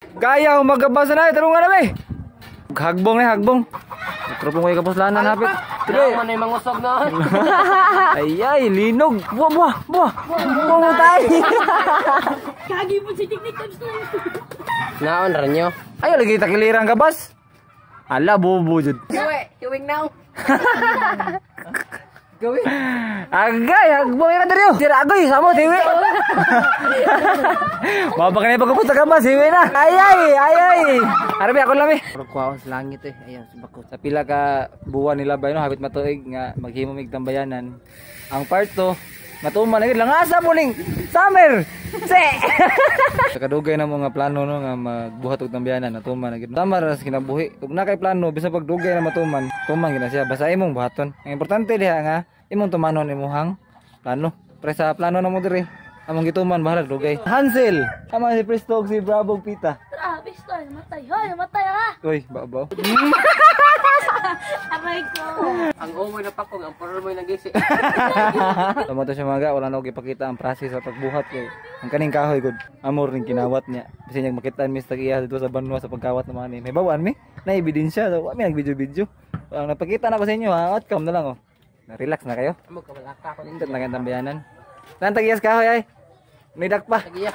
Kaya magabasa na, tarungan na be. Hagbong na hagbong. Tropong kayo kapuslanan hapit. Tre. Man ay mangusog na. Ay ay, linog. Buwa buwa buwa. Buwa mo tayo. Kagi po si Tiktik times na. Naon ra nyo. Ay lagi takilirang gabas. Ala bobo jud. Gawe, tuwing now. Gawe. Agay, hagbong ka diri. Tira agoy, samo tiwi. Mabaka na pagkapos sa gabas, hiwi na. Ay ay, ay ay. Arabi ako lang eh. Kuhaon sa langit eh. Ayan, sa bako. Sa pila ka buwan nila ba no, hapit matuig nga maghimo mig tambayanan. Ang part 2, matuman na gid langasa mo ning summer. Se. Sa kadugay na mga plano no nga magbuhat og tambayanan, natuman na gid. Tama ra sa kinabuhi. Ug na kay plano bisan pag dugay na matuman, tuman gid na siya basta imong buhaton. Ang importante diha nga imong tumanon imuhang plano. Pre sa plano na mo diri. Among gituman bahala dugay. Hansel, tama si Presto og si Bravo og Pita. Ah, pisto, matay. Hoy, matay ha. Uy, babaw. Aray ko. Ang umoy na pakong, ang purol mo'y nagisi. Tama to siya mga, wala na og ipakita ang process sa pagbuhat kay ang kaning kahoy gud. Amor ning kinawat niya. Bisan niyang makitaan mi sa tag-iya dito sa banwa sa pagkawat ng mga ni. May bawaan mi. Na ebidensya, so, wa mi nag-video-video. Ang napakita na ko sa inyo ha, outcome na lang oh. Na relax na kayo. Amo ka malaka ko Nindot na kayong tambayanan. Nang tag-iyas kahoy ay. Nidak pa. Tagiya.